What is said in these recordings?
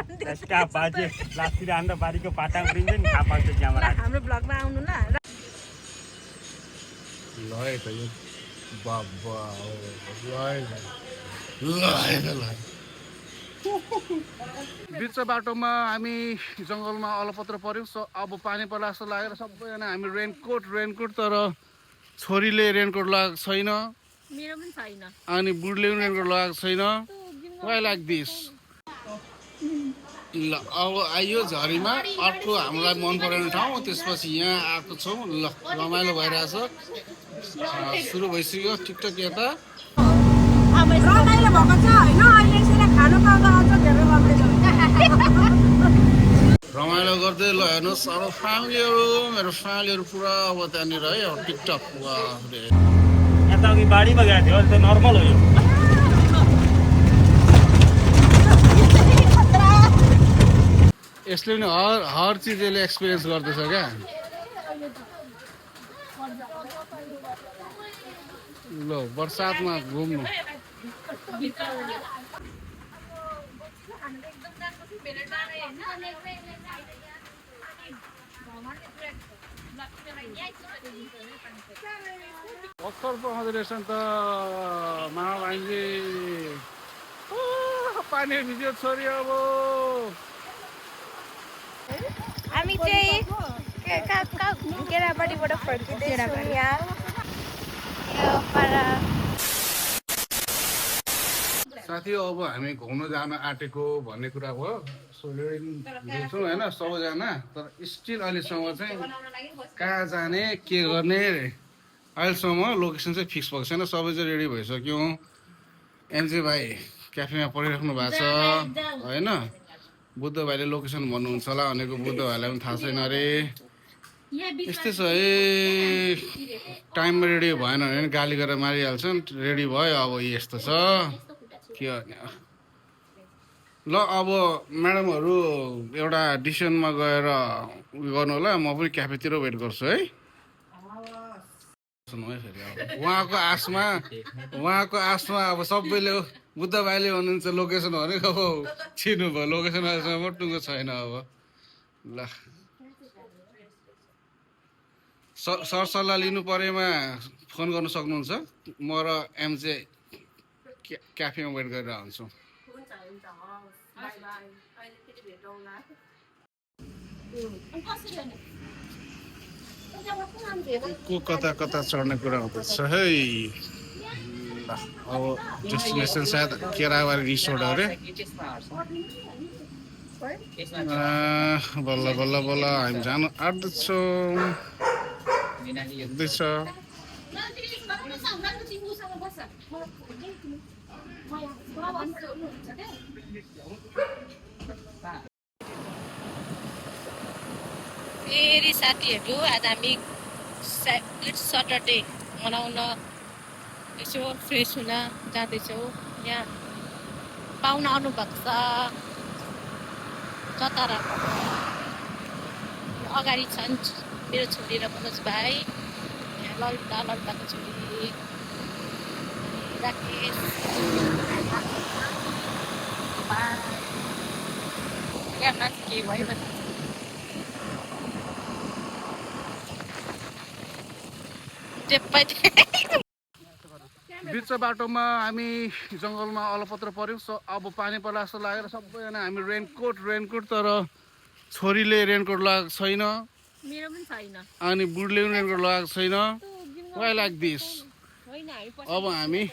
Staff बाजे लास्टतिर हाम्रो बारीको पाटा उडिन्छ नि थाहा पाउँछ क्यामेरा हाम्रो ब्लगमा आउनु ल ल है त यो बाबा बिच बाटोमा हामी जङ्गलमा अलपत्र पर्यौँ। अब पानी पर्ला जस्तो लागेर सबैजना हामी रेनकोट तर छोरीले रेनकोट लगाएको छैन, मेरो पनि छैन, अनि बुढले पनि रेनकोट लगाएको छैन। Why like this. ल अब आइयो झरीमा अर्को हामीलाई मन परेन ठाउँ, त्यसपछि यहाँ आएको छौँ। ल रमाइलो भइरहेछ, सुरु भइसक्यो टिकटक यता रमाइलो भएको छ होइन। अहिले यसरी खानु पाउँदा अझ धेरै रमाइलो गर्दै ल हेर्नुहोस्। अब फ्यामिलीहरू मेरो फ्यामिलीहरू पुरा अब त्यहाँनिर है अब टिकटक यता अघि बाढीमा गएको थियो, अहिले त नर्मल हो यो। यसले नि हर चिज यसले एक्सपिरियन्स गर्दैछ क्या। ल बर्सातमा घुम्नु भर्खर पखाउँदो रहेछ नि त महाबाइले। पानी भिज्यो छोरी। अब हामी चाहिँ केरापट्टिबाट फर्किँदैछौँ यहाँ साथी अब हामी घुम्न जान आँटेको भन्ने कुरा भयो। सोध्छौँ होइन सबैजना, तर स्टिल अहिलेसम्म चाहिँ कहाँ जाने के गर्ने अहिलेसम्म लोकेसन चाहिँ फिक्स भएको छैन। सबै चाहिँ रेडी भइसक्यौँ। एमजे भाइ क्याफेमा पढिराख्नु भएको छ होइन। बुद्ध भाइले लोकेसन भन्नुहुन्छ होला भनेको बुद्ध भाइलाई पनि थाहा छैन अरे। यस्तै छ है, टाइममा रेडी भएन भने गाली गरेर मारिहाल्छन्। रेडी भयो अब यस्तो छ के गर्ने। ल अब म्याडमहरू एउटा डिसिसनमा गएर उयो गर्नु होला। म पनि क्याफेतिर वेट गर्छु है। उहाँको आसमा अब सबैले बुद्ध भाइले भन्नुहुन्छ लोकेसन भनेको अब चिन्नु भयो। लोकेसन अहिलेसम्म टुङ्गो छैन। अब ल सरसल्लाह लिनु परेमा फोन गर्न सक्नुहुन्छ। म र एमजे क्याफेमा वेट गरेर हुन्छौँ। को कता कता चढ्ने कुरा हुँदैछ है। अब डेस्टिनेसन सायद केराबारी रिसोर्ट अरे। बल्ल बल्ल बल्ल हामी जानु आँट्दैछौँ। फेरि साथीहरू आज हामी सटरडे मनाउन यसो फ्रेस हुन जाँदैछौँ। यहाँ पाहुना आउनु भएको छ चतरा। अगाडि छन् मेरो छोरी र मनोज भाइ, यहाँ ललिताको छोरी राकेश। यहाँ के भयो भने बिच बाटोमा हामी जङ्गलमा अलपत्र पर्यौँ। अब पानी पर्ला जस्तो लागेर सबैजना हामी रेनकोट तर छोरीले रेनकोट लगाएको छैन, मेरो पनि छैन, अनि बुढले पनि रेनकोट लगाएको छैन। Why like this. अब हामी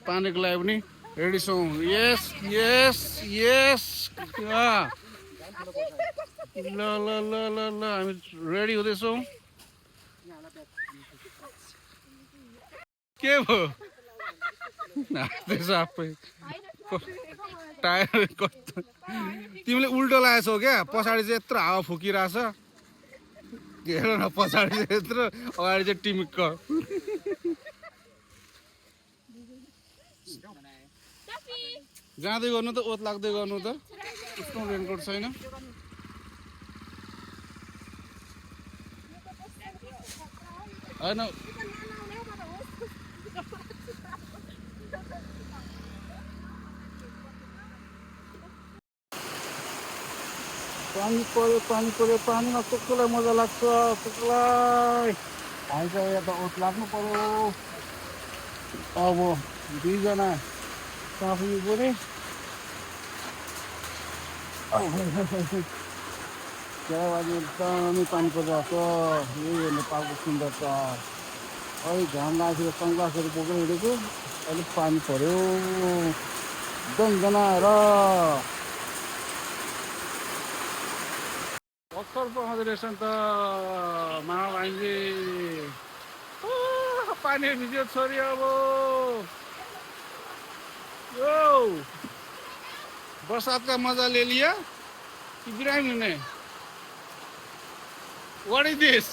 पानीको लागि पनि रेडी छौँ। यस यस यस ल ल ल ल ल हामी रेडी हुँदैछौँ। के भयो आफै टायर तिमीले उल्टो लगाएछौ क्या। पछाडि चाहिँ यत्रो हावा फुकिरहेछ हेर न। पछाडि चाहिँ यत्रो, अगाडि चाहिँ टिमिक्क। जाँदै गर्नु त ओत लाग्दै गर्नु त। उसको रेनकोट छैन। होइन पानी पर्यो पानीमा कुकुरलाई मजा लाग्छ कुकुरलाई हामी चाहिँ यता ओत लाग्नु पर्यो अब दुईजना साफी पऱ्यो चियाबारी एकदमै पानी परिरहेको छ यही हो नेपालको सुन्दरता अहिले घाम लागेर सनग्लासहरू बोकेर हिँडेको अलिक पानी पर्यो एकदम जनाएर भर्खर पखाउँदो रहेछ नि त महाभाइजी पानी भिज्यो छोरी अब यो बरसातका मजा ले लिया कि बिरामी हुने व्हाट इज दिस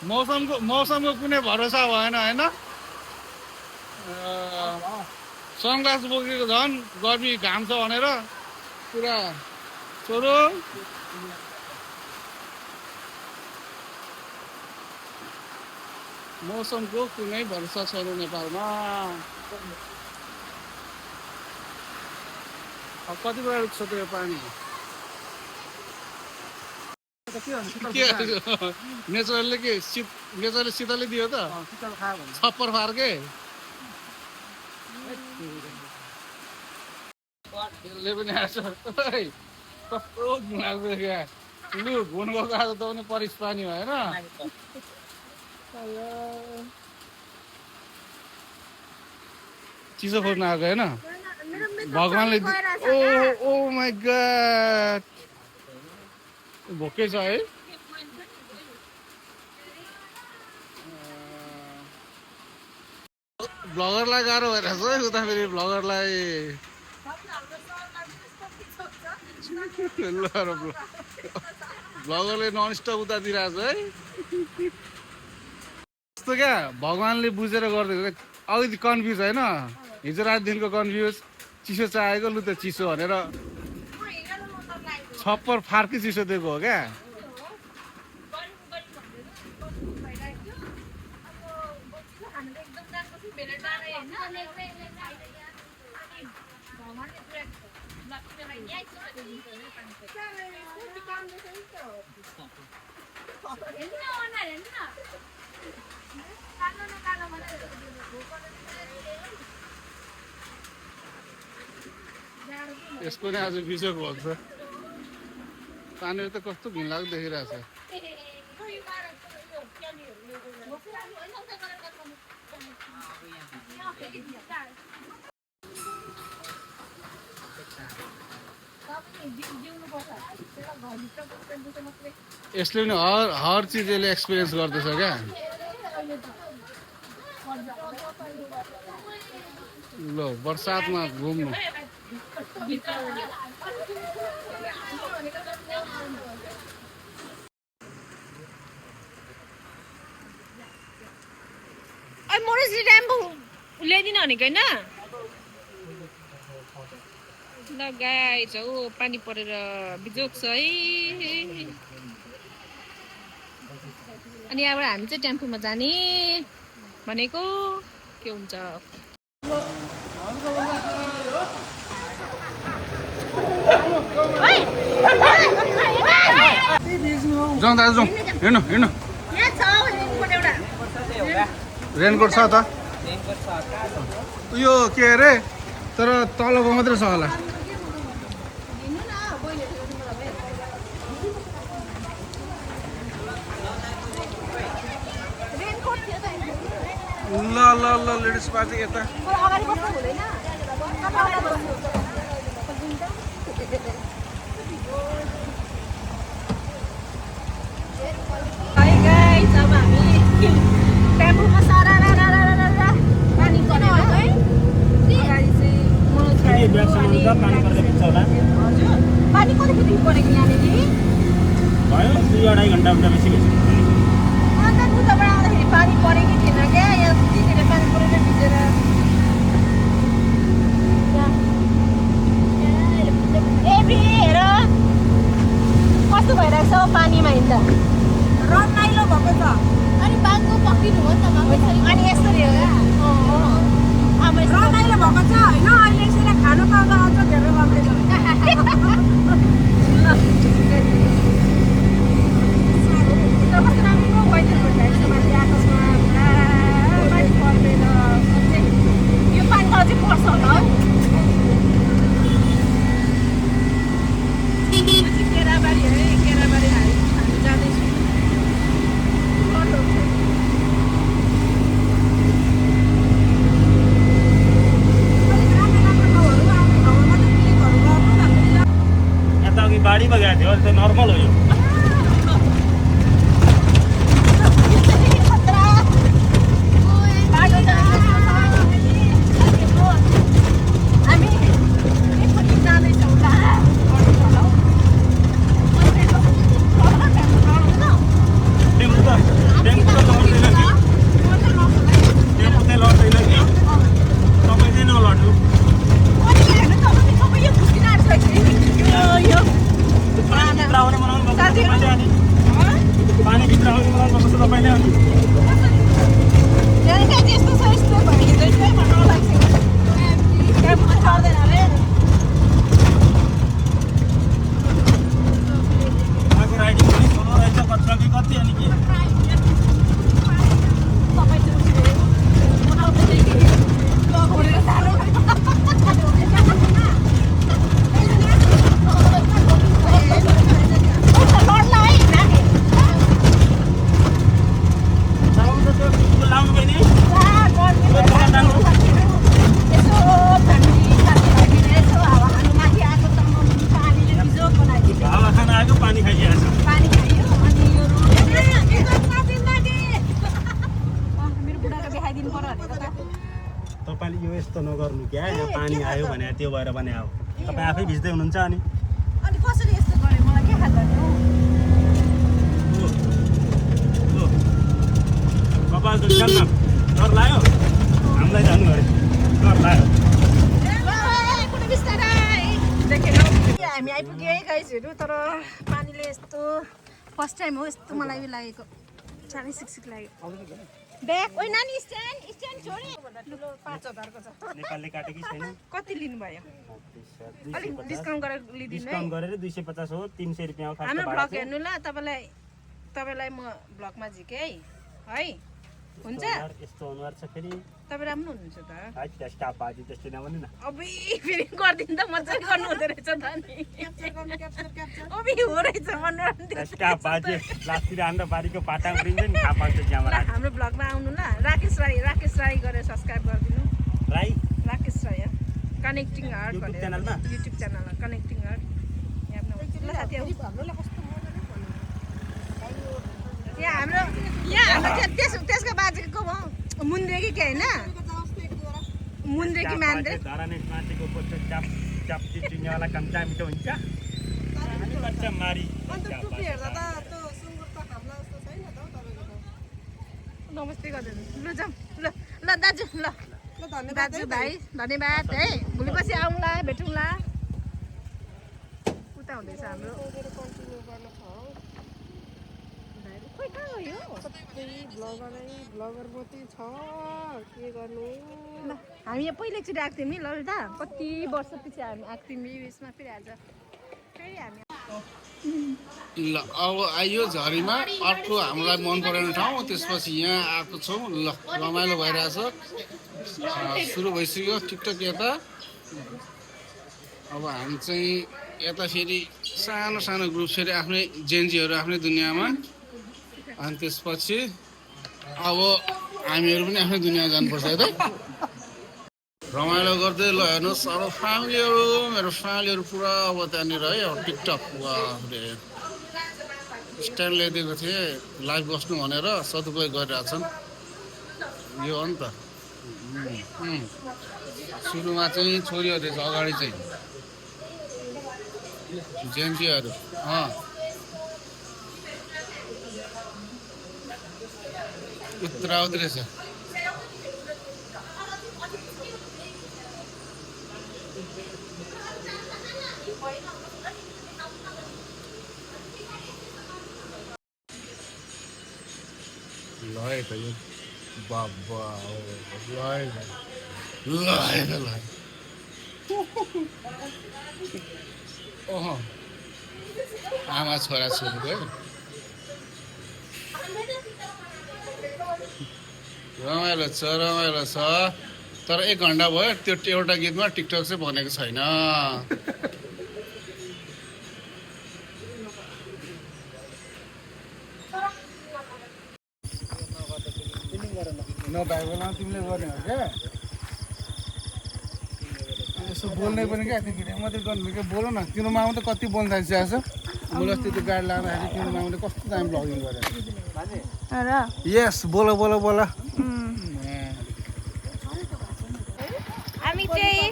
मौसमको कुनै भरोसा भएन होइन सनग्लास बोकेको झन् गर्मी घाम छ भनेर पुरा छोरो मौसमको कुनै भरोसा छैन नेपालमा अब कति बेला रुक्छ त्यो पानी नेचरले के नेचरले शीतलले दियो त छप्पर फार्के यसले पनि आएछ कस्तो लाग्दो क्या लु घुन गएको आज त पनि परिस पानी भएन चिसो खोज्न आएको होइन भगवान्ले ओ माई गॉड भोकै छ है ब्लगरलाई गाह्रो भइरहेछ है उता फेरि ब्लगरलाई ब्लगरले ननस्टप उता दिइरहेछ है यस्तो क्या भगवान्ले बुझेर गरिदिएको अलिकति कन्फ्युज होइन हिजो रातदेखिको कन्फ्युज चिसो चाहेको लु त चिसो भनेर छप्पर फार्की चिसो दिएको हो क्या यसको नै आज बिजोग भएको छ पानी त कस्तो घिनलाग्दो देखिरहेछ यसले पनि हर चिज यसले एक्सपिरियन्स गर्दैछ क्या ल बर्सातमा घुम्नु मोरेसी ड्याम्पो ल्याइदिनु भनेको होइन ल गाइस हो पानी परेर बिजोग छ है अनि यहाँबाट हामी चाहिँ टेम्पोमा जाने भनेको के हुन्छ जाउँ दाजु जाउँ हिँड्नु हिँड्नु रेनकोट छ त यो के अरे तर तलको मात्रै छ होला ल ल ल लेडिज पार्टी यता टेम्पोमा सारा पानी परेर है अगाडि चाहिँ पानी कतिखेर परेको यहाँनिर भयो 2-2.5 घन्टा बेसी बेसी अन्त उताबाट आउँदाखेरि पानी परेकै थिएन क्या यहाँ त्यतिखेर पानी परेर भिजेर हेर कस्तो भइरहेको छ पानीमा हिँड्दा रमाइलो भएको छ अनि बाघको पक्रिनु हो नि त अनि यस्तरी हो रमाइलो भएको छ होइन अहिले यसरी खानु पाउँदा अझ धेरै रमाइलो अघि बाढीमा गएको थियो अहिले त नर्मल हो यो तपाईँले यो यस्तो नगर्नु क्या यहाँ पानी आयो भने त्यो भएर भने अब तपाईँ आफै भिज्दै हुनुहुन्छ अनि कसरी यस्तो गरे मलाई के थाहा गर्ने हो कपाल त जान्न डर लाग्यो हामीलाई जानु अरे डर लाग्यो हामी आइपुग्यो है गाइजहरू तर पानीले यस्तो फर्स्ट टाइम हो यस्तो मलाई लागेको साह्रै सिकसिक लाग्यो ब्याग ओइ नानी स्ट्यान्ड छोडी 5000 को छ नेपालले काटे कि छैन कति लिनुभयो अलिक डिस्काउन्ट गरेर लिदिनु है डिस्काउन्ट गरेर 250 हो 300 रुपैयाँ हो हाम्रो ब्लग हेर्नु ल तपाईलाई म ब्लगमा झिके है हुन्छ यस्तो अनुहार छ फेरि तपाई राम्रो हुनुहुन्छ त है त्यस्ता बाजी त्यस्तै नभन्नु न अबे फेरि गर्दिन त मजाले गर्नु हुँदै रहेछ त नि क्याप्चर अबे हो रहेछ भन्नु त्यस्ता बाजी लास्तिर हाम्रो बारीको पाटा उडिन्छ नि थाहा पाउँछ क्यामेरा हाम्रो ब्लगमा आउनु ल राकेश राई गरेर सब्स्क्राइब गरिदिनु राकेश राई कनेक्टिङ हार्ट भनेर च्यानलमा युट्युब च्यानलमा कनेक्टिङ हार्ट यहाँ साथीहरु यहाँ हाम्रो त्यसको बाजेको मुन्द्रेकी के हैन मुन्द्रेकी मान्दे धराने मान्छेको पोस्ट चाप चाप चिन्ने वाला काम चामिटो हुन्छ अनि बच्चा मारी अन्त टुपी हेर्दा त त्यो सुँगुर त खाम्ला जस्तो छैन त तपाईको त नमस्ते गर्दिनु ल जाम ल दाजु ल धन्यवाद दाजु भाइ धन्यवाद है भोलिपछि आउँला भेटौँला उता हुँदैछ हाम्रो कन्टिन्यू गर्न छ खोइ कहाँ गयो सबै ब्लगर मात्रै छ के गर्नु ल हामी यहाँ पहिला एकचोटि आएको थियौँ नि ललिता कति वर्ष पछि हामी आएको थियौँ यसमा फेरि आज फेरि हामी ल अब आइयो झरीमा अर्को हामीलाई मन परेन ठाउँ त्यसपछि यहाँ आएको छौँ ल रमाइलो भइरहेछ सुरु भइसक्यो टिकटक यता अब हामी चाहिँ यता फेरि सानो सानो ग्रुप फेरि आफ्नै जेन्जीहरू आफ्नै दुनियाँमा अनि त्यसपछि अब हामीहरू पनि आफ्नै दुनियाँ जानुपर्छ है त रमाइलो गर्दै ल हेर्नुहोस् अब फ्यामिलीहरू मेरो फ्यामिलीहरू पुरा अब त्यहाँनिर है अब टिकटक स्ट्यान्ड ल्याइदिएको थिएँ लाइभ बस्नु भनेर सदुपयोग गरिरहेछन् यो हो नि त सुरुमा चाहिँ छोरीहरू रहेछ अगाडि चाहिँ जेन्टीहरू उत्तराउति रहेछ लय त यो बाबा लय ओहो आमा छोरा छोरीको रमाइलो छ तर 1 घन्टा भयो त्यो एउटा गीतमा टिकटक चाहिँ भनेको छैन नभएको बेलामा तिमीले गर्ने हो क्या यसो बोल्ने पनि क्या त्यो भिडियो मात्रै गर्नु क्या बोल न तिम्रो मामा त कति बोल्न थालिसकेको छ मैले अस्ति त्यो गाडी लाँदाखेरि तिम्रो मामाले कस्तो दामी भ्लगिङ गरेर र यस बोल बोल बोल हामी चाहिँ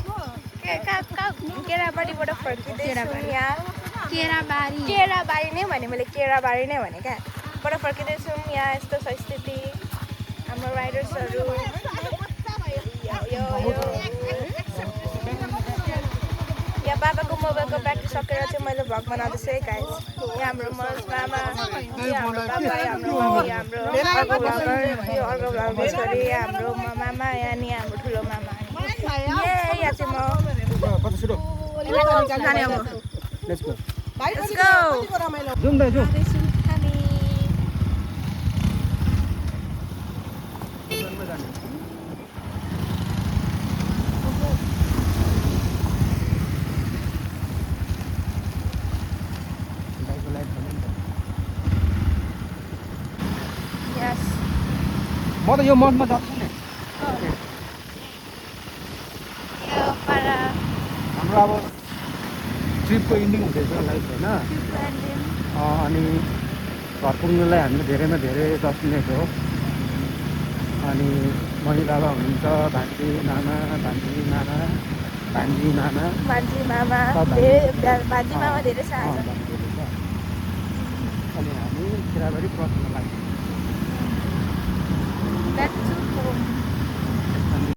केराबारीबाट फर्किँदैछौँ यहाँ केराबारी नै भने मैले केराबारी नै भने क्या बाट फर्किँदैछौँ यहाँ यस्तो छ स्थिति हाम्रो राइडर्सहरू यहाँ बाबाको मोबाइलको ब्याट्री सकेर चाहिँ मैले भ्लग बनाउँदैछु है गाइस यहाँ हाम्रो मज मामा यहाँ हाम्रो बाबा हाम्रो अर्को भ्लगर यो अर्को भ्लगर छोरी हाम्रो मामा यहाँ नि हाम्रो ठुलो मामा यहाँ चाहिँ म खाने अब लेट्स गो Let's go. जाउँ दाजु Yes. म त यो मठमा जान्छु नि यो para हाम्रो अब ट्रिपको इन्डिङ हुँदैछ लाइफ होइन अनि घर पुग्नुलाई हामीले धेरैमा धेरै 10 मिनट हो अनि मही बाबा हुनुहुन्छ भान्जी मामा भान्जी मामा धेरै साह्रो अनि हामी केराबारी क्रस गर्न लाग्छौँ